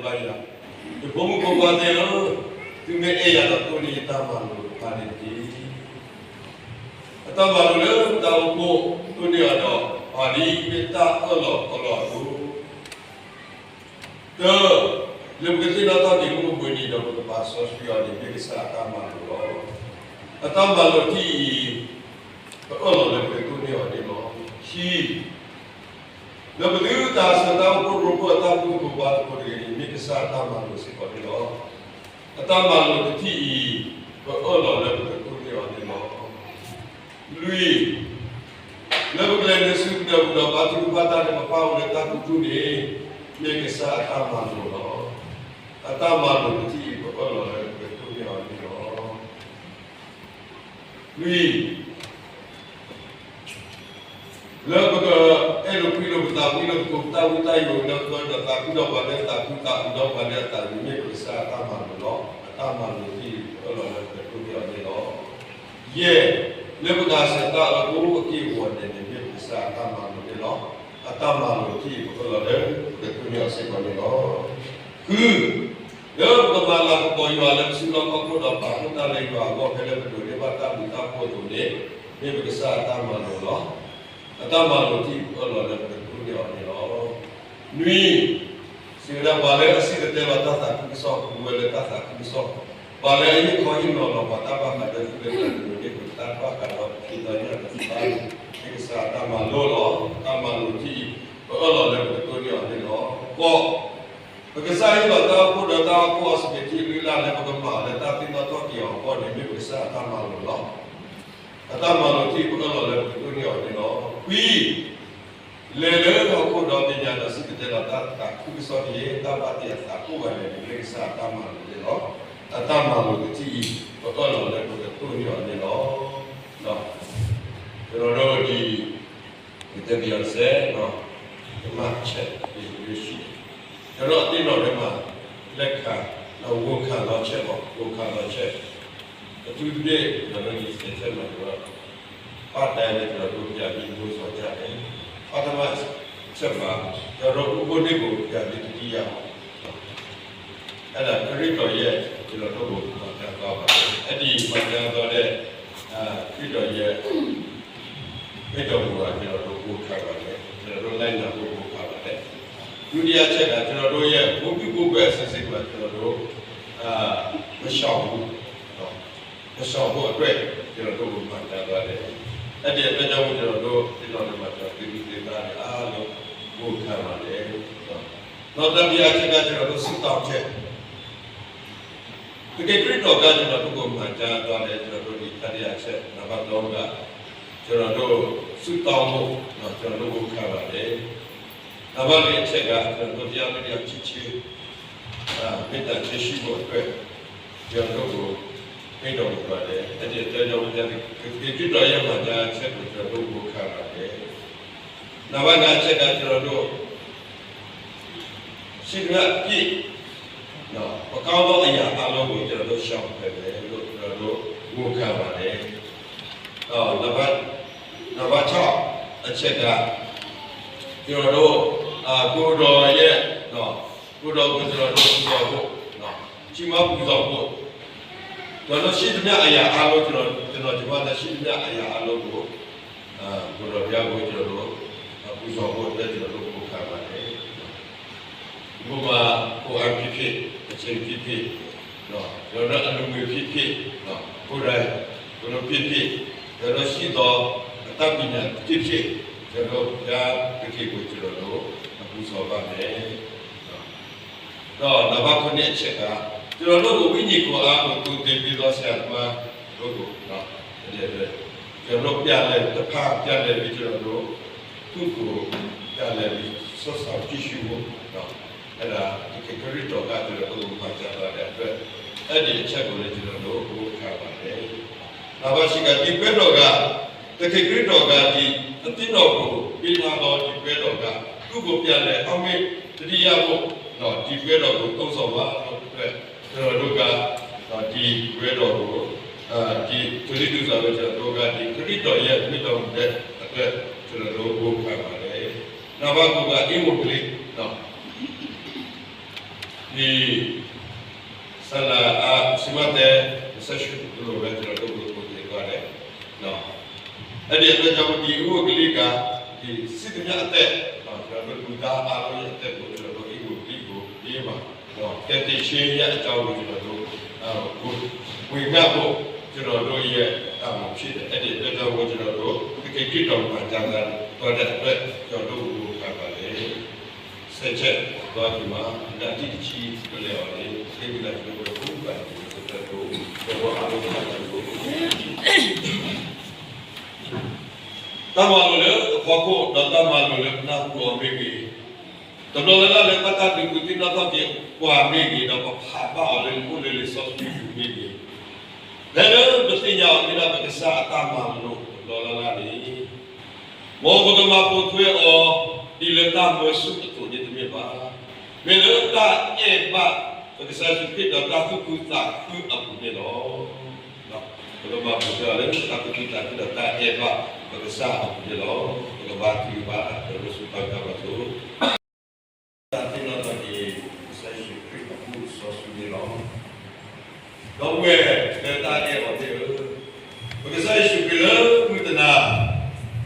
ယၤ, ယဖိမုၣ်ဖိခွါသ့ၣ်ဧၢ, သုမ့ၢ်အဲၣ်ယၤဒီးသိၣ်န့ၢ်ယတၢ်မၤလိာ်တဖၣ်န့ၣ်တက့ၢ်. အတၢ်မၤလိာ်လၢပတၢ်အိၣ်ဖှိၣ်သိၣ်န့ၢ်အီၤဒီး ပှၤဒ်မ့ၢ်တၢ်အၢၣ်လီၤအီလီၤအသိး, တၢ, လၢပကသ့ၣ်နီၣ်ထီၣ်က့ၤမုၢ်အိၣ်ဘှံးနံၤဒီးပကပာ်စီဆှံအီၤန့ၣ် မ့ၢ်ကစၢ်အတၢ်မၤလိာ်လီၤ. အတၢ်မၤလိာ်ထံၣ်အံၤ ပအၢၣ်လီၤလၢပကသိၣ်န့ၢ်အီၤန့ၣ်လီၤ. ခံ, လၢပသုတၢ်ဆၢတၢ်အိၣ်ဖှိၣ်ရိဖှိၣ်အတၢ်ဘူၣ်သကိးဘါသကိးတဂ့ၤန့ၣ် မ့ၢ်ကစၢ်အတၢ်မၤလိာ်စ့ၢ်ကီးန့ၣ်လီၤ. အတၢ်မၤလိာ်တထံၣ်အံၤ ပအၢၣ်လီၤလၢပကသိၣ်န့ၢ်အီၤန့ၣ်လီၤ. လွံၢ်, လၢပကလဲၤနုာ်ဆူကတၢၢ်ပူၤဒီးဘါထုကဖၣ်တၢ်လၢပပၢ်အိၣ်လၢတၢ်ကူၣ်ထူန့ၣ် မ့ၢ်ကစၢ်အတၢ်မၤလိာ်လီၤ. အတၢ်မၤလိာ်တထံၣ်အံၤ ပအၢၣ်လီၤလၢပကသိၣ်န့ၢ်အီၤန့ၣ်လီၤ. လွံၢ်, လၢပကအဲၣ်လိာ်ကွံလိာ်ပသးဝံၤလၢပကိးပတၢ်ဝံတၢ်ယိာ်လၢပကဒီးသးခုဒီးပှၤလၢ သးခုသးအုးဒီးပှၤလၢအသးဝံၤ မ့ၢ်ပကစၢ်အတၢ်မၤလိာ်လီၤ. အတၢ်မၤလိာ်တထံၣ်အံၤ ပအၢၣ်လီၤလၢပကသိၣ်န့ၢ်အီၤန့ၣ်လီၤ. ယဲၢ်, လၢပကစၢ်တၢ်အၢဖိအက့ၢ်အဂီၤန့ၣ်န့ၣ် မ့ၢ်ပကစၢ်အတၢ်မၤလိာ်န့ၣ်လီၤ. အတၢ်မၤလိာ်တထံၣ်အံၤ ပအၢၣ်လီၤလၢပကသိၣ်န့ၢ်အီၤစ့ၢ်ကီးန့ၣ်လီၤ. ဃု, လၢပကမၤလၤကပီၤယွၤလၢပစုလီၢ်ခီၣ်ခိၣ်ဒီးပာ်ဖှိၣ်တၢ်လၢယွၤအဂီၢ်ဖဲလၢပဒိးန့ၢ်ဘၣ်တၢ်ဘျုးတၢ်ဖှိၣ်အသိးန့ၣ် မ့ၢ်ပကစၢ်အတၢ်မၤလိာ်လီၤ. အတၢ်မၤလိာ်တထံၣ်အံၤ ပအၢၣ်လီၤလၢပကသိၣ်န့ၢ်အီၤန့ၣ်လီၤ. နွံ, စံးဝဲဒၣ်ပှၤလၢအစံၣ်တဲၤတဲလီၤတၢ်သးခုကစီၣ် ပူၤဝဲလၢတၢ်သးခုကစီၣ်, ပှၤလၢအဟ့ၣ်ခီဟ့ၣ်နီၤလီၤပှၤတၢ်ဘၣ်ဃးလၢသုလၢတၢ်ဒိးန့ၢ်ပတၢ်ဘၣ်ဃးဒီးတၢ်ဖံးတၢ်ညၣ်တၢ်သ့ၣ်တဖၣ်န့ၣ် မ့ၢ်ကစၢ်အတၢ်မၤလိာ်လီၤ. အတၢ်မၤလိာ်တထံၣ်အံၤ ပအၢၣ်လီၤလၢပကသိၣ်န့ၢ်အီၤန့ၣ်လီၤ. ဃိး, ပကစၢ်ဟ့ၣ်လီၤတၢ်အိၣ်ဖှိၣ်ဒီးတၢ်အိၣ်ဖှိၣ်အီၤစပံးထံလုၢ်လၢ်လၢပကမၤလၢတၢ်သ့ၣ်နီၣ်ထီၣ်က့ၤအီၤအဂီၢ်န့ၣ် မ့ၢ်ပကစၢ်အတၢ်မၤလိာ်လီၤ. အတၢ်မၤလိာ်တထံၣ်အံၤ ပအၢၣ်လီၤလၢပကသိၣ်န့ၢ်အီၤန့ၣ်လီၤ. ခွံ, လဲၤလၢဟီၣ်ခိၣ်ဒီဘ့ၣ်ညါဒီးစံၣ်တဲၤတဲလီၤတၢ်သးခုကစီၣ်တက့ၢ်. တၢ်ဘၣ်တ့အသးကိးဂၤဒဲးန့ၣ် မ့ၢ်ကစၢ်အတၢ်မၤလိာ်န့ၣ်လီၤ. အတၢ်မၤလိာ်တထံၣ်အံၤ ပအၢၣ်လီၤလၢပကသိၣ်န့ၢ်အီၤန့ၣ်လီၤ. ဒီး ပဒီဒိၣ်ဒံး ကတဲပယီၤစဲး, ကမၣ်ဆဲး ပယီၤဆံး, ဒီးအသ့ၣ်နီၣ်ဒဲးမး လဲၤခး ဒီးဂိၢ်ခးလီၤဆဲးဘၣ် ဂိၢ်ခးလီၤဆဲး, အထူတဘ့ၣ် ဒီးလၢလံာ်စဲးဆဲးမးဒီး ပၢ်တဲလၢ ကဒီးဒိပယီၤဒ်ဘိစီၤကၢ်န့ၣ် ပၢ်တမၣ်ဆဲးဘၣ် ကဒီးဒိအိၣ်ဘိန့ၣ်ဘိပယီၤဒ်တဒ်ယၤဘၣ်. အဲၣ်ဒိးခရံာ်တီယဲၢ် ကဒီးဒိဘိမၤကၤသီဘၣ်. အဲၣ်ဒိးမၤကၤသီဒဲး ခရံာ်တီယဲၢ် မ့ၢ်ဒီးမူဘၣ် ကဒီးဒိဘိခးဘၣ်လဲၣ်, ကဒီးဒိလဲနၤဘိဘိခးဘၣ်လဲၣ်. ဒုတိယအချက်က ကဒီးဒိယဲၢ် ဘိဘံၣ်ဘိဘၢအစံးစ့ၢ်ကီး ကဒီးဒိ ပဆှီၣ်ဘိ ပဆှီၣ်ဘိအတၢ် ကဒီးဒိဘိမၤကၤသီဒဲး. အဲၣ်ဒိးတဲညီမူ ကဒီးဒိ သ့ၣ်နီၣ်ဒဲးမး ကဒီးဒိသ့ၣ်သ့ၣ်သ့ၣ်န့ၣ် အါလီၤ ဘိခးဘၣ်လဲၣ်. ဒီးတတိယအချက်က ကဒီးဒိဆူၣ်တီဆဲး သုးက့ခရံာ်တီကါ ကဒီးဒိဘိမၤကၤသီဒဲး ကဒီးဒိဒ်တတိယအချက် နံပါတ်သုံးက ကဒီးဒိဆူၣ်တီဘိ ကဒီးဒိဘိခးဘၣ်လဲၣ်. နံပါတ်လေးအချက်က ကဒီးဒိ တရားမျှတခြင်း မေတ္တာခြင်းရှိဖို့အတွက် ကဒီးဒိဘိ မ့ၢ်ဒီးဘိဘၣ်လဲၣ်. အဲၣ်ဒိးတဲညီမူ သုးက့ခရံာ်တီယဲၢ်မၤကၤဆဲး ကဒီးဒိဘိခးဘၣ်လဲၣ်. နံပါတ်ငါးအချက်က ကဒီးဒိ ရှိသမျှအပြစ် ပကောင်းသောအရာအားလုံးကို ကျွန်တော်တို့ ရှောင်ရှားမယ်လို့ ကျွန်တော်တို့ ဝန်ခံပါတယ်။ ဒီးနံပါတ် နံပါတ်ခြောက်အချက်က ကျွန်တော်တို့ အာ ကိုယ်တော်ရဲ့ နော် ကိုယ်တော်ကို ကျွန်တော်တို့ ပူဇော်ဖို့ နော် ချီးမွမ်းပူဇော်ဖို့ ကျွန်တော်တို့ ရှိသမျှအရာအားလုံး ကျွန်တော် ကျွန်တော် ကျွန်တော် ရှိသမျှအရာအားလုံးကို အာ ကိုယ်တော်ဘုရားကို ကျွန်တော်တို့ ပူဇော်ဖို့အတွက် ကျွန်တော်တို့ ဝန်ခံပါတယ်။ ဥပမာ ကိုယ်အားဖြင့်ဖြစ်ဖြစ်၊ အချိန်ဖြစ်ဖြစ်၊ နော် ကျွန်တော်တို့ အလူငွေဖြစ်ဖြစ်၊ နော် ကိုယ်တိုင် ကျွန်တော်ဖြစ်ဖြစ်၊ ကျွန်တော်ရှိသော အတတ်ပညာဖြစ်ဖြစ်၊ ကျွန်တော်ဘုရားသခင်ကို ကျွန်တော်တို့ ပူဇော်ပါမယ်။ နော် ဒီးနံပါတ်ခုနစ်အချက်က ကျွန်တော်တို့ကို ဝိညာဉ်ခွန်အားကို သွန်သင်ပေးသော ဆရာသမားတို့ကို နော် ကျွန်တော်တို့ ပြန်လည် တစ်ဖန်ပြန်လည်ပြီး ကျွန်တော်တို့ သူ့ကို ပြန်လည်ပြီး ဆက်ဆောင်ကြည့်ရှုဖို့ နော် အဲ့ဒါ သခင်ခရစ်တော်က ကျွန်တော်တို့ကို မှာကြားထားတဲ့အတွက် အဲ့ဒီအချက်ကိုလည်း ကျွန်တော်တို့ ဝန်ခံပါတယ်။ နံပါတ်ရှစ်က ဒီပွဲတော်က သခင်ခရစ်တော်က ဒီအသင်းတော်ကို ပေးထားသော ဒီပွဲတော်က သူ့ကို ပြန်လည်အောက်မေ့သတိရဖို့ နော် ဒီပွဲတော်ကို သုံးဆောင်ပါလို့ အတွက် ကျွန်တော်တို့က ဒီပွဲတော်ကို ဒီကတိသစ္စာကို ကျွန်တော်တို့က ဒီခရစ်တော်ရဲ့ မိန့်တော်မူတဲ့အတွက် ကျွန်တော်တို့ ဝန်ခံပါတယ်။ နံပါတ်ကိုးက ဧဝံဂေလိနော် ဧ ဒ် စလၢအစံးဝဲတဲ ကစၢ်ယ့ၣ်ၡူးခရံာ်လိၣ်ဝဲ ကဒီးဒိကနၣ်ကိးဂၤဒဲး, အဲဒ်အံၤ ကၠီပတံၤအူအကလံၢ်ကၤ ဒ်စံၣ်တမၠၣ်အတဲ, ကဒီးဒိဒုၣ်ဒါအါလၢယတဲဘိ ကဒီးဒိအ့ၣ်ဘိကလံၢ်ဘိ ဒ်ဘၣ် ကဲတ့ၢ်ဆ့ယဲအကၠီဝံၤ ကဒီးဒိ ဝံၤနၢ်ဘိ ကဒီးဒိယဲတၢ်မၤဖံးဒီး အဲဒ်အံၤ ကၠီဝံၤ ကဒီးဒိ ကက့ၤက့ၤဒီးမၤကၤသး ဒီးဒၣ်အံၤ ကၠီဒိကနၣ်ကၤဘၣ်လဲၣ် ဆဲးဆဲး ဒီးကမၤ ဒ်တထံၣ်တလဲအီၤန့ၣ် ဟ့ၣ်က့ၤလၢကဒီးဒိ ပကဘၣ်တၢ်ဒိ ဒီးဝဲအါလီၤတၢ်ဒိ တၢ်မၤလိာ်လၢအဖီခိၣ် ဒီးတၢ်မၤလိာ်လၢပနၢ်ဟူအီၤမ့ၢ်ဂ့ၤ, တဘျီလၢ်လၢ်လၢဘၣ်တၢ်ဒုးသ့ၣ်နီၣ်ထီၣ်က့ၤပှၤမ့ၢ်ဂ့ၤ ဒီးပဖးဘၣ်အီၤလၢအိၣ်လၢလံာ်စီဆှံပူၤမ့ၢ်ဂ့ၤ, ဖဲလၢပသ့ၣ်ညါအီၤမ့ၢ်ဒၣ်ပကစၢ်အတၢ်မၤလိာ်တဘျီလၢ်လၢ်န့ၣ် မ်ပကမၤပိာ်ထွဲအီၤ ဒ်လၢတၢ်မၢဆူၣ်အသိးန့ၣ်တမ့ၢ်ဘၣ်. မ့ၢ်လၢတၢ်အဲၣ်ဘၣ်ပကစၢ်ယ့ၣ်ၡူးခရံာ်ဒီးတၢ်သူၣ်ခုသးခုအပူၤန့ၣ်လီၤ. ပကမၤပိာ်ထွဲအီၤလၢတၢ်သူၣ်ခုသးခုဒီးတၢ်အဲၣ်ဘၣ်ပကစၢ်အပူၤန့ၣ်လီၤ. ပကဘါထုကဖၣ် ဒီးလၢဆူတၢ်ကဘၣ်ဆိ တၢ်သ့ၣ်နီၣ်ထီၣ်က့ၤ ကစၢ်ယ့ၣ်ၡူးခရံာ်အပူၤစီဆှံန့ၣ်လီၤ. ဒီပုၢ်ဝဲၢ်လၢတၢ်အဲၣ်အီၤသ့ၣ်ဧၢ, ပကစၢ်ယ့ၣ်ၡူးခရံာ်လၢမုၢ်တနၤ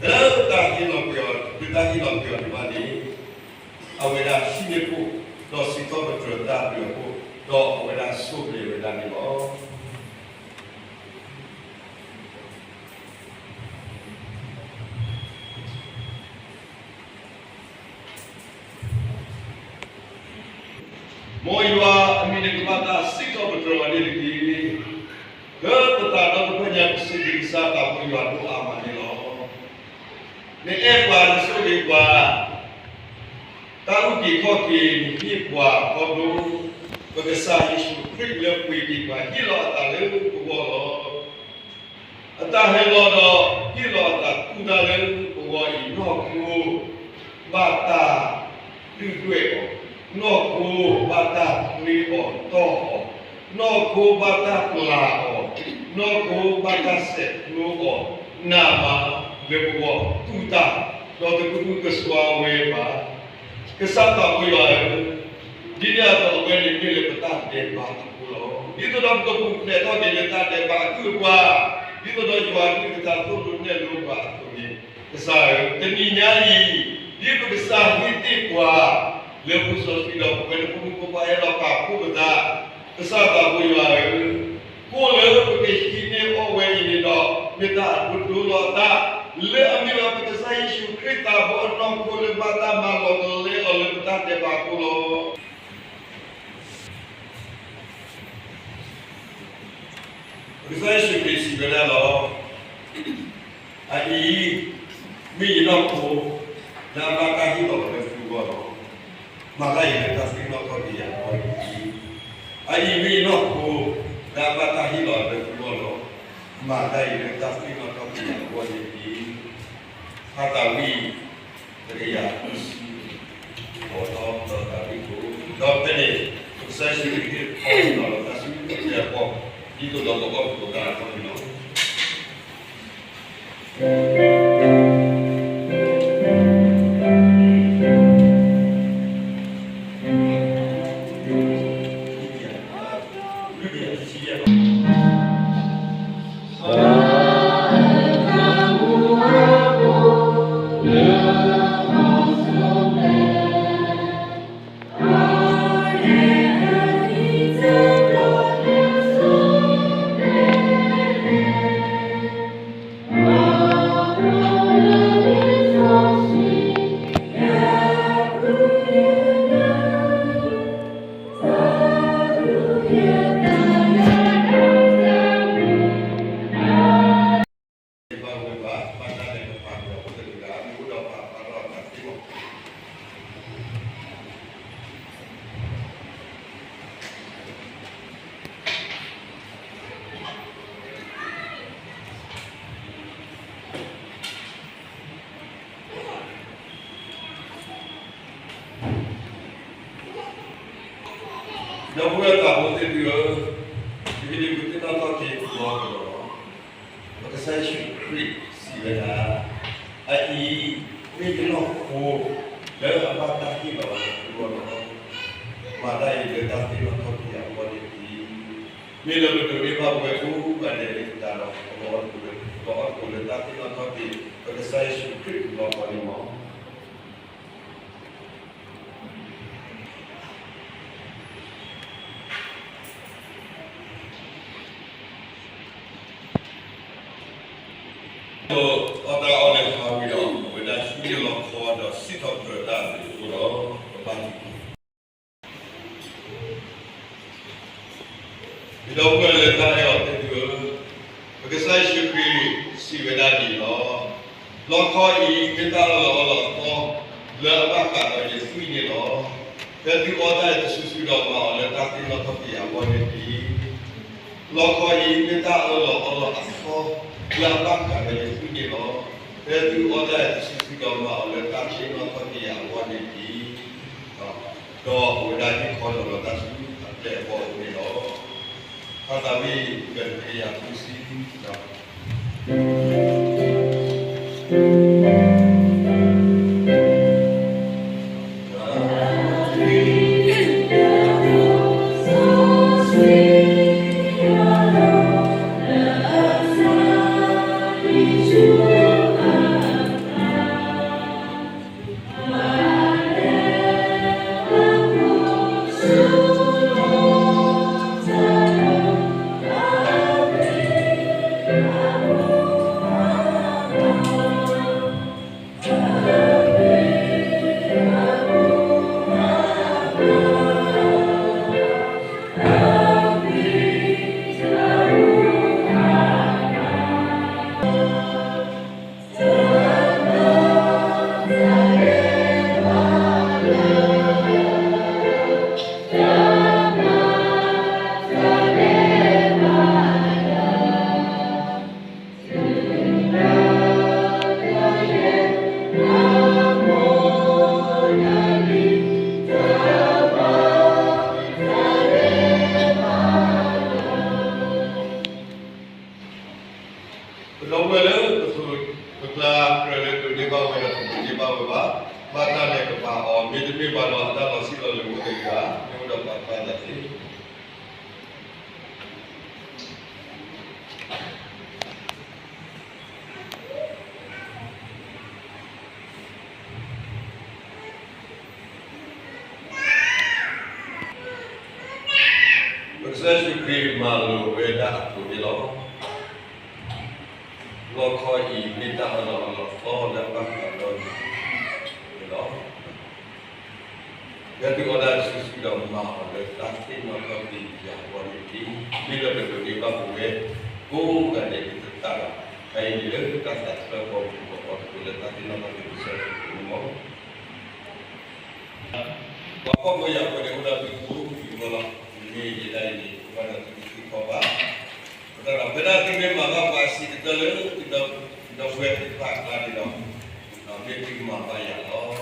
လၢတၢ်ဟ့ၣ်လီၤကွံာ်အီၤ လၢတၢ်ဟ့ၣ်လီၤကွံာ်အီၤန့ၣ်ဘၣ်န့ၣ် အဝဲဒၣ်ဟံးန့ၢ်ခိၣ် ဒီးစံးထီၣ်ပတြၢၤတၢ်ဘျုးအဃိ ဒီးအဝဲဒၣ်ဆိၣ်ဂ့ၤဝဲဒၣ်န့ၣ်လီၤ. မ်ယွၤအမံၤန့ၣ်ကဘၣ်တၢ်စံးထီၣ်ပတြၢၤအီၤန့ၣ်တက့ၢ်. လၢပသးဒီတဖျၢၣ်ညါ ပစံးဘျုးကစၢ်သးဘိယွၤဒိၣ်အါမးန့ၣ်လီၤ. နအဲၣ်ပှၤ နဆိၣ်ဂ့ၤပှၤ, တၢ်အုၣ်က့ၤခီၣ်က့ၤ နဟ့ၣ်ပှၤခီဖျိ ပကစၢ်ယ့ၣ်ၡူးခရံာ်လၢပှ့ၤက့ၤပှၤ ဟ့ၣ်လီၤအသးလၢပဂီၢ်လီၤ. အတၢ်ဟဲလီၤဒီး ဟ့ၣ်လီၤအသးသူၣ်တၢ်လၢပဂီၢ်အံၤ နီၢ်ခိ ဘၣ်တၢ်ဒုၣ်ဒွဲၣ်အီၤ, နီၢ်ခိဘၣ်တၢ်ဃ့အီၤတီၢ်အီၤ, နီၢ်ခိဘၣ်တၢ်ပျၢ်အီၤ, နီၢ်ခိဘၣ်တၢ်စဲးဖျိအီၤ, နးမးလၢပဂီၢ်သူၣ်တၢ်, ဒီးတကဟုကစွါဝဲဘၣ်. ကစၢ်သးဘိယွၤဧၢ, ဒ်န့ၣ်အသိးအဝဲန့ၣ်မ့ၢ်လၢပတၢ်ဒဲးဘးအဃိလီၤ. ဒ်သိးဒီးပကပူၤဖျဲးထီၣ်က့ၤလၢတၢ်ဒဲးဘးအကုၢ်အပှၤ, ဒ်သိးဒီးယွၤအကလုၢ်ကထါသိၣ်လိနဲၣ်လိပှၤအသိးန့ၣ်, ကစၢ်ဧၢ, တနံၤညါအံၤ ဒ်ပကစၢ်ဟ့ၣ်တ့ၢ်ပှၤ လၢပစီဆှံဒီးပဝဲလၢပမုၢ်ပပှၢ်ဟဲလီၤပာ်ဖှိၣ်ပသး, ကစၢ်သးဘိယွၤဧၢ, ကိၣ်လၢပကဟံးန့ၢ်အီၣ်ဝဲအံၤန့ၣ်ဒီး မ့ၢ်တၢ်အဒိၣ်ဒိၣ်လီၤအသး လၢအမ့ၢ်ဘၣ်ပကစၢ်ယ့ၣ်ၡူးခရံာ်သးဘိအနီၢ်ခိလၢဘၣ်တၢ်မၤလီၤကလဲအီၤလၢပတၢ်ဒဲးဘးအဃိလီၤ. ပကစၢ်ယ့ၣ်ၡူးခရံာ်စံးဝဲဒၣ်လီၤ. အအံၤ မ့ၢ်ယနီၢ်ခိ လၢအဘၣ်တၢ်ဟ့ၣ်လီၤလၢသုဂီၢ်လီၤ. မၤတၢ်အံၤလၢတၢ်သ့ၣ်နီၣ်ထီၣ်က့ၤယၤအဂီၢ်န့ၣ်တက့ၢ်. အအံၤမ့ၢ်ယနီၢ်ခိ လၢအဘၣ်တၢ်ဟ့ၣ်လီၤလၢသုဂီၢ်လီၤ. မၤတၢ်အံၤလၢတၢ်သ့ၣ်နီၣ်ထီၣ်က့ၤယၤအဂီၢ်န့ၣ်တက့ၢ်. ဖးသးဝံၣ် တကယၤ ဃိးဆံ ဒီးတၢ်ဝံၣ်ဖိ ဒီးဖဲန့ၣ် ပကစၢ်ယ့ၣ်ၡူးခရံာ်ဟ့ၣ်ခီဖျိလီၤတၢ်စုကဝဲၤအဂီၢ် ဒ်သိးဒီးပအီၣ်ကဒီးတၢ်အဂီၢ်န့ၣ်လီၤ. ဒီပုၢ်ဝဲၢ်သးဘိသ့ၣ်သုဧၢ, တနံၤအံၤ ပသ့ၣ်နီၣ်ထီၣ်က့ၤပလီၢ်ကဒီးလီၤ. ပကစၢ်ယ့ၣ်ၡူးခရံာ်စံးဝဲဒၣ်, အအံၤမ့ၢ်ယနီၢ်ခိ လၢအဘၣ်တၢ်ဟ့ၣ်လီၤလၢသုဂီၢ်လီၤ. မၤတၢ်အံၤလၢတၢ်သ့ၣ်နီၣ်ထီၣ်က့ၤအဂီၢ်န့ၣ်တက့ၢ်. မ့ၢ်လၢပဒိးန့ၢ်ဘၣ်ပဝဲကိးဂၤဒဲးန့ၣ် တၢ်ဒီး ပကအီၣ်တကိးလၢ ပကအီၣ်တကိးလၢတၢ်သ့ၣ်နီၣ်ထီၣ်က့ၤ ပကစၢ်ယ့ၣ်ၡူးခရံာ်အလီၢ်ကီၢ်န့ၣ်လီၤ. အီၣ်တၢ်အီၣ်လၢဟါဝံၤဒီး အဝဲဒၣ်ဟံးန့ၢ်လီခီဒီးစံၣ်ထီၣ်ပတြၢၤတၢ်အဘျုးအဖှိၣ်ဒီး ပဘါထုကဖၣ် ဒီပုၢ်ဝဲၢ်လၢတၢ်အဲၣ်အီၤသ့ၣ်သုဧၢ, ပကစၢ်ယ့ၣ်ၡူးခရံာ်စံးဝဲဒၣ်ဒ်အံၤလီၤ. လီခီအံၤမ့ၢ်တၢ်အၢၣ်လီၤအီလီၤအသီ လၢအဘၣ်ဃးဒီးယသွံၣ်န့ၣ်လီၤ. ဖဲသုအီၣ်တၢ်အံၤတစုစုဒီးမၤအီၤလၢတၢ်သ့ၣ်နီၣ်ထီၣ်က့ၤအဂီၢ်န့ၣ်တက့ၢ်. လီခီအံၤမ့ၢ်တၢ်အၢၣ်လီၤအီလီၤအသီ လၢအဘၣ်ဃးဒီးယသွံၣ်န့ၣ်လီၤ. ဖဲသုအီၣ်တၢ်အံၤတစုစုဒီးမၤအီၤလၢတၢ်သ့ၣ်နီၣ်ထီၣ်က့ၤအဂီၢ်န့ၣ်တက့ၢ်. ဒီးအဝဲဒၣ်ဟ့ၣ်ခီလီၤလီၤတၢ်ဆူအပျဲၢ်အဘီၣ်အအိၣ်န့ၣ်လီၤ. ဖးသးဝံၣ် ကတကယၤဃုဆံ ပဒီပုၢ်ဝဲၢ်လၢပသိးပကျါကြၢးလၢဒိးန့ၢ်ဘၣ်ဝဲဒီး ပဒိးန့ၢ်ဘၣ်ဝဲဘၣ်, ဘၣ်တၢ်လဲၤကပၤအီၤ မ့တမ့ၢ်ဘၣ်ဒီးအတၢ်လီၤဆံးလီၤလၢာ်အိၣ်တဂၤ မ့ၢ်အိၣ်ဒီးပာ်ဖျါသးသ့. ပကစၢ်ယ့ၣ်ၡူးခရံာ်မၤလိာ်ဝဲဒၣ်အသိးန့ၣ်လီၤ. လီခီအံၤမ့ၢ်တၢ်အၢၣ်လီၤအီလီၤသီလၢအဘၣ်ဃးဒီးယသွံၣ်န့ၣ်လီၤ. ဖဲသုအီၣ်တၢ်တစုစုဒီးမၤအီၤလၢတၢ်သ့ၣ်နီၣ်ထီၣ်က့ၤယၤအဂီၢ်န့ၣ်တက့ၢ်. မ့ၢ်လၢပဒိးန့ၢ်ဘၣ်ပဝဲကိးဂၤဒဲးသတးဒီး ဖဲအံၤန့ၣ်လၢတၢ်သးတဖျၢၣ်ဃီပူၤဒီးအီၣ်တကိးလၢတၢ်သ့ၣ်နီၣ်ထီၣ်က့ၤပကစၢ်ယ့ၣ်ၡူးခရံာ်န့ၣ်လီၤ. ပှၤဖှီၣ်ဖိယာ်ဖိန့ၣ် အိၣ်ဒီးသုကိးဂၤဒဲးလီၤ. မ့မ့ၢ်ယဲဒၣ်အံၤန့ၣ် အိၣ်ဘၣ်ဒီးသုတသံၣ်ခီဘၣ်. အဃိဒီး ဖဲဒၣ်သုမ့ၢ်မၤဘၣ်ပှၤအဆံးကတၢၢ်လၢ သုဒီပုၢ်ဝဲၢ်သ့ၣ်တဖၣ်အကျါန့ၣ်ဒီး မ့ၢ်သုကမၤဘၣ်ယၤလီၤ.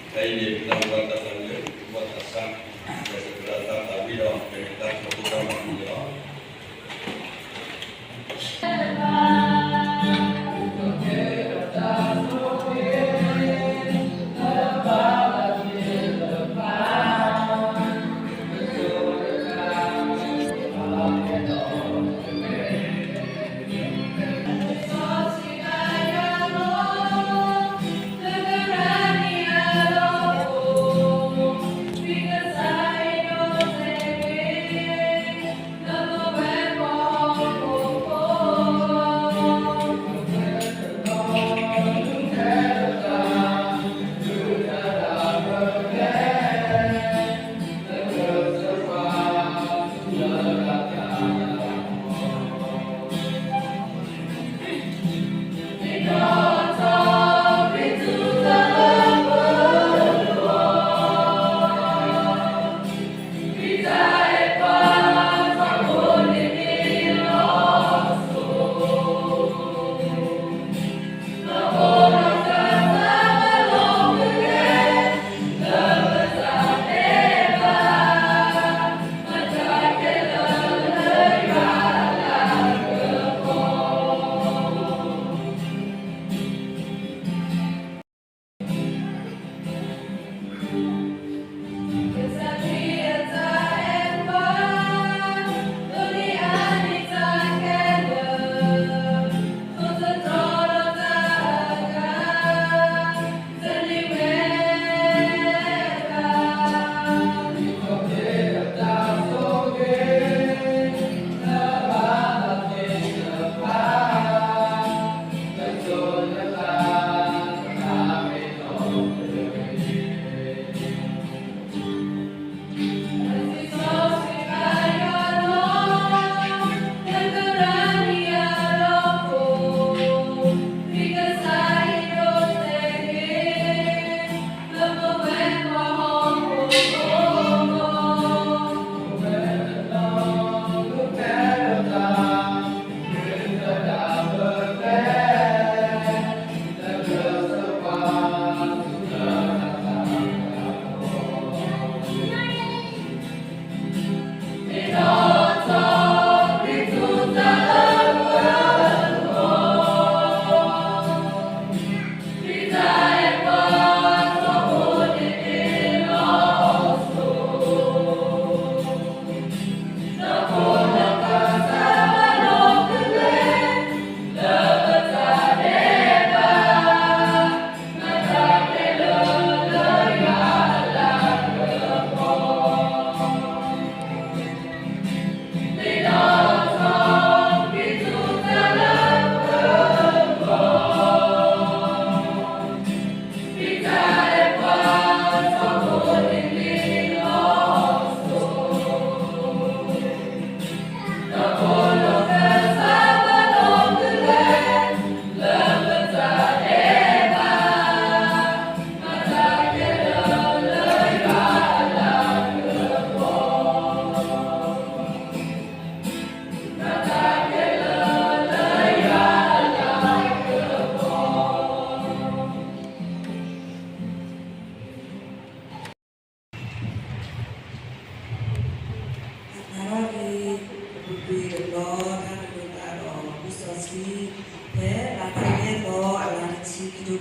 ဖဲအံၤန့ၣ် ပတၢ်အိၣ်ဘၣ်တၢ်သးလၢ သုဘၣ်သးစၢ် ဒီးသရၣ်တၢ်သးဝံၣ်ဒီး ကဲန့ၣ်တၢ်ကတိၤဒိၣ်တၢ်မၤမုာ်န့ၣ်လီၤ.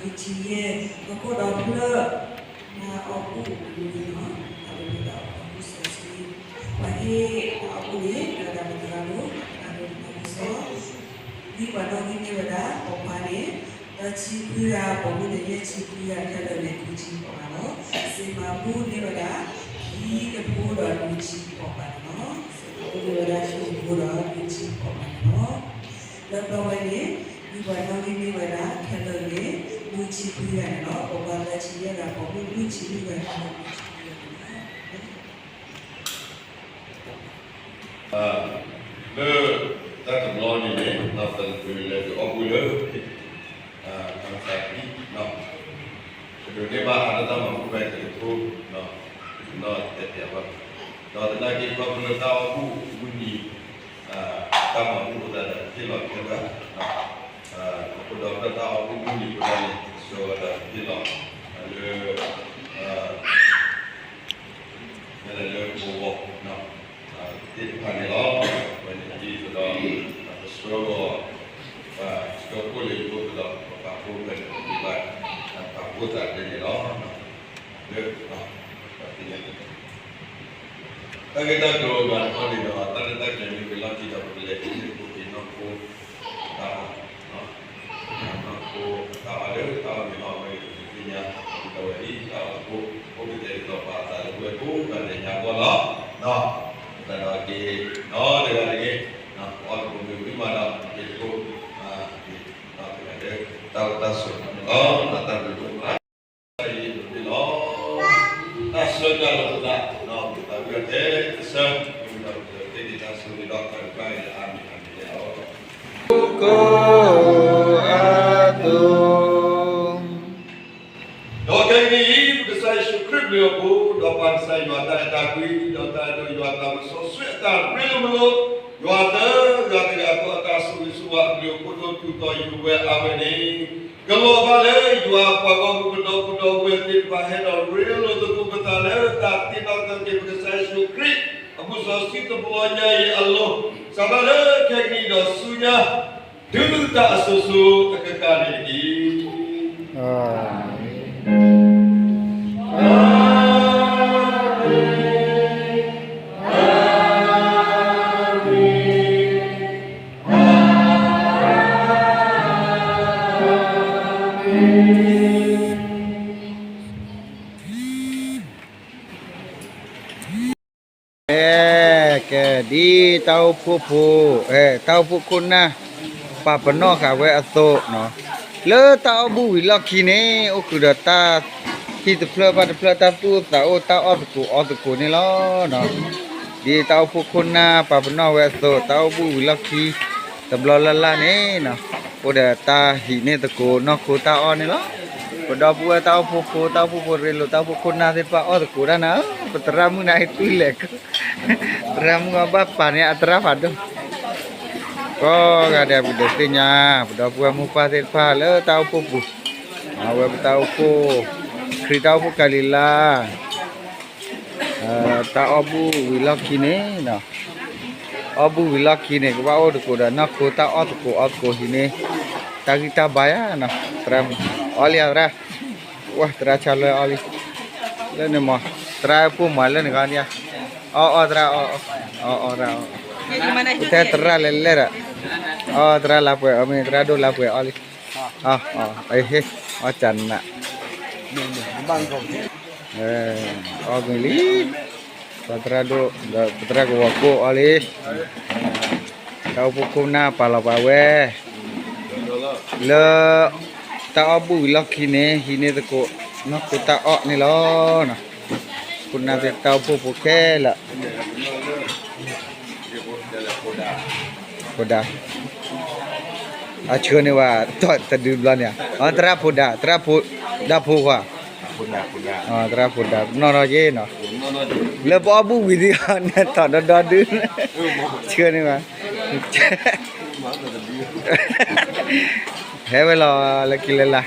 ထံယဲၢ် ဟီၣ်ခိၣ်ဒီဖျၢၣ် တၢ်အီၣ်ဘူၣ်အမူန့ၣ်လီၤ. တၢ်လၢပတၢ်အီၣ်ဘူၣ်စီဆှံ ပှၤဟ့ၣ်တၢ်အီၣ်ဘူၣ်န့ၣ် ဒီးတၢ်မတၤတဂၤဒိၣ် တၢ်ဒိၣ်တၢ်ကစီၣ် ဒ်ပှၤနီၣ်ဂံၢ်န့ၢ်ဝဲဒၣ် ပိာ်ခွါန့ၣ် သၢဆံခွံဂၤ, ပိာ်မုၣ်န့ၣ် ယဲၢ်ဆံခွံဂၤ ခဲလၢာ်န့ၣ် ဃုဆံပိာ်ခွါလီၤ. စ့မၤဘူၣ်န့ၢ်ဝဲဒၣ် ခံကထိဒီးနွံဆံပိာ်ခွါန့ၣ်လီၤ. စ့မၤဘူၣ်န့ၢ်ဝဲဒၣ် ခံကထိဒီးနွံဆံပိာ်ခွါန့ၣ်လီၤ. လၢပဝဲန့ၣ် ဒ်ပှၤနီၣ်ဂံၢ်န့ၢ်ဝဲဒၣ် ခဲလၢာ်န့ၣ် နွံဆံခွံဂၤန့ၣ်လီၤ. ပိာ်ခွါသၢဆံယဲၢ်ဂၤ, ပိာ်မုၣ်နွံဆံလွံၢ်ဂၤန့ၣ်လီၤ. လၢတၢ်တဘျီန့ၣ်န့ၣ် ပလဲၤဒုးအီၣ်ဘူၣ်လၢ ခၣ်သးခံ ပဒိးန့ၢ်ဘၣ်အါလၢတၢ်မၤဘူၣ်ဖဲတကထိ နီၢ်တဲပၠးဘၣ်, ဒီးသနာ်က့ခီဖျိလၢတၢ်အီၣ်ဘူၣ်မုၢ်နံၤ တၢ်မၤဘူၣ်အသးဒီးဟ့ၣ်လီၤခဲလၢာ် အဃိဒီးတၢ်အီၣ်ဘူၣ်မုၢ်နံၤအဃိဒီးန့ၣ် ကဆှၢဝဲဒီးဟ့ၣ်လီၤလၢ လၢပဂီၢ် သ့ၣ်တဖၣ်န့ၣ်လီၤ. အဝဲန့ၣ်ဒ်သိးဒီး ပဆှၢဂီၤ ပှၤဆှၢခိၣ်လၢယအိၣ်ဒီး ပပာ်ဖှိၣ်ဖဲန့ၣ် ပဘၣ်ပာ်ဖှိၣ်သးဒ်န့ၣ်လီၤ. လၢ တၢ်ဂ့ၢ်တၢ်ကျိၤအဂၤတခီန့ၣ်ဒီး တၢ်ရဲၣ်တၢ်ကျဲၤမ့ၢ်ဝံၤလီၢ်ခံဒီး ပကလဲၤဟံးန့ၢ်သကိးက့ၤနီၢ်ခိ တၢ်အီၣ် နီၢ်ခိအတၢ်အီၣ်လၢတၢ်အီၣ်မ့ၢ်အီၣ်ဝဲအံၤ ပသ့ၣ်ညါ ဒီးဝဲဒ်တၢ်အီၣ်သကိး အိၣ်ကတဲာ်ကတီၤပာ်အသးလၢပဝဲကိးဂၤဒဲးညါအဂီၢ်လီၤ. တၢ်ဒီးက့ၤ နီၢ်တဂၤတဂ့ၤ အီၣ်သကိးမ့ၢ်ဝံၤမးဒီး က့ၤသကိး နီၢ်တဂၤလၢ တၢ်အိၣ်တၢ်ဆိးန့ၣ်လီၤ. ဒီးတၢ်ဘျုးဒိၣ်မး တၢ်ယံၤဒိၣ်န့ၣ်လီၤ. တၢ်ဆၢကတီၢ်လီၤပသး ဒီးပသးဝံၣ်အီၤထဲတဆၢ မ့ၢ်ဒီးပတသ့က့ၤတၢ်ဆိၣ်ဂ့ၤဒီး တၢ်ကပၣ်အံၤလၢအမ့ၢ်အမ့ၢ်လၢအီၤ ကိးအသိး ဒီးခဲကနံၣ်အံၤ ပကစၢ်ယ့ၣ်ၡူးခရံာ်ဘျုးအဖှိၣ် ဒီးပၢ်ကစၢ်ယွၤတၢ်အဲၣ်တၢ်ကွံ ဒီးတၢ်အဲၣ်ဒိးယွၤတၢ်မုၢ်စီဆှံအတၢ်ရ့လိာ်မုာ်လိာ် ယွၤသၢဂၤတဂၤဃီအတၢ်ဆိၣ်ဂ့ၤဆိၣ်ဝါအဘျုးအဖှိၣ်ဒိၣ်တုၤဒီးယိာ်ဝဲအါဝဲန့ၣ် ကလီၤဘၣ်လၢယွၤပှၤဂီၢ်မုၢ်ပဒီပုၢ်ဒီဝဲၢ်သ့ၣ်တဖၣ် ဟဲဒီးရ့လိာ်သကိးပသးလၢတၢ်သ့ၣ်နီၣ်ထီၣ်က့ၤပကစၢ်ယ့ၣ်ၡူးခရံာ် အမုၢ်စီဆှံတဘျီညါအံၤအလိၤ စးထီၣ်လၢခဲကနံၣ်ဒီးဆူညါ တုၤတၢ်အစိၤစိၤအကကါန့ၣ်တက့ၢ်. ကဲ ကဲ ဒ်တၢ်အိၣ်ဖှိၣ်ဖိ တၢ်အိၣ်ဖှိၣ်ခိၣ်နၢ် ပာ်ပနီၣ်ဃာ်ဝဲအသိးနီၤ လၢတၢ်အီၣ်ဘူၣ်ဝံၤလီၢ်ခံန့ၣ် အိၣ်ဃုာ်ဒီးတၢ်ဟံၣ်တဖျၢၣ်ဘၣ်တဖျၢၣ် တၢ်သူၣ်အိၣ်သးအိၣ် တၢ်အီၣ်သကိးအီသကိးန့ၣ်လီၤ. ဒ်တၢ်အိၣ်ဖှိၣ်ခိၣ်နၢ်ပာ်ပနီၣ်ဝဲအသိး တၢ်အိၣ်ဘူၣ်ဝံၤလီၢ်ခံ တဘျီလၢ်လၢ်န့ၣ်နီၤ အိၣ်ဒီးတၢ်ဟံးန့ၢ်သကိးနီၢ်ခိတၢ်အီၣ်န့ၣ်လီၤ. ပဒီပုၢ်ဝဲၢ်တၢ်အိၣ်ဖှိၣ်ဖိ တၢ်အိၣ်ဖှိၣ်ဖိရ့လိာ် တၢ်အိၣ်ဖှိၣ်ခိၣ်နၢ်သ့ၣ်တဖၣ်အီၣ်သကိးတၢ်နၤဧၢ, ပသရၣ်မုၣ်နၤအံၤကွံလဲၣ်, သရၣ်မုၣ်အီၣ်ဘၣ်ပာ်န့ၢ်အသရၣ်ဖးဒိၣ်, ကိးဂၤဒဲးပကဒုးသ့ၣ်ညါ ပဒီပုၢ်ဝဲၢ်မိၢ်ပၢ်သ့ၣ်တဖၣ်လၢတၢ်အိၣ်ဖှိၣ်ပူၤ, အဝဲပတၢ်အိၣ်ဖှိၣ်, ခရံာ်တၢ်အိၣ်ဖှိၣ်ကၤလံၤလါ တၢ်အီၣ်ဘူၣ်ဝံၤလီၢ်ခံန့ၣ်, အီၣ်ဘူၣ်ဝံၤလီၢ်ခံန့ၣ် ကဘၣ်အိၣ်သကိးဒီးနီၢ်ခိတၢ်အီၣ်သကိးအီသကိးဟံးန့ၢ် တၢ်ဂံၢ်တၢ်ဘါယါနီၤ, သရၣ်မုၣ်, အီၣ်လံသရၣ်, ဝဲသရၣ်ဆါလၢအီၣ်လံ, လၢန့ၣ်မး, သရၣ်ဖိမၤလၢန့ၣ်ဂီၢ်ဒံးဧါ, အီၣ်အီၣ်သရၣ်အီၣ်, အီၣ်အီၣ်သရၣ်အီၣ်, ထဲသရၣ်လဲၤလဲၣ်ဒီး, အီၣ်သရၣ်လါပှဲၤအီၣ်မ့ၢ်သရၣ်ဒိၣ်လါပှဲၤအီၣ်လံ, အီၣ်ကနး အီၣ်မ့ၢ်လံ, ပသရၣ်ဒိၣ်ဒီးပသရၣ်ကဝီၤကိၢ်အီၣ်လံ, တၢ်အိၣ်ဖှိၣ်ခိၣ်နၢ်ပာ်လီၤပာ်ဝဲ, လၢတၢ်အီၣ်ဘူၣ်ဝံၤလီၢ်ခံန့ၣ် ဟံးန့ၢ်သကိးနီၢ်ခိတၢ်အီၣ်န့ၣ်လီၤ. ခိၣ်နၢ်သ့ၣ်တၢ်အိၣ်ဖှိၣ်ဖိခဲလၢာ် ဖိဒါ, အဆှၢန့ၢ်ဝဲ, တဒုဘျီန့ၣ်, သရၣ်ဖိဒါ, သရၣ်ဖိဒါဖိခွါ, သရၣ်ဖိဒါ နီၢ်နီၢ်က့နီၤ, လၢပအီၣ်ဘူၣ်ဝံၤဒံး နထီၣ်ဒီဒီဒု, ဆှၢန့ၢ်ဝဲ, ဟဲဝဲလီၤလၢခံလၢလာ်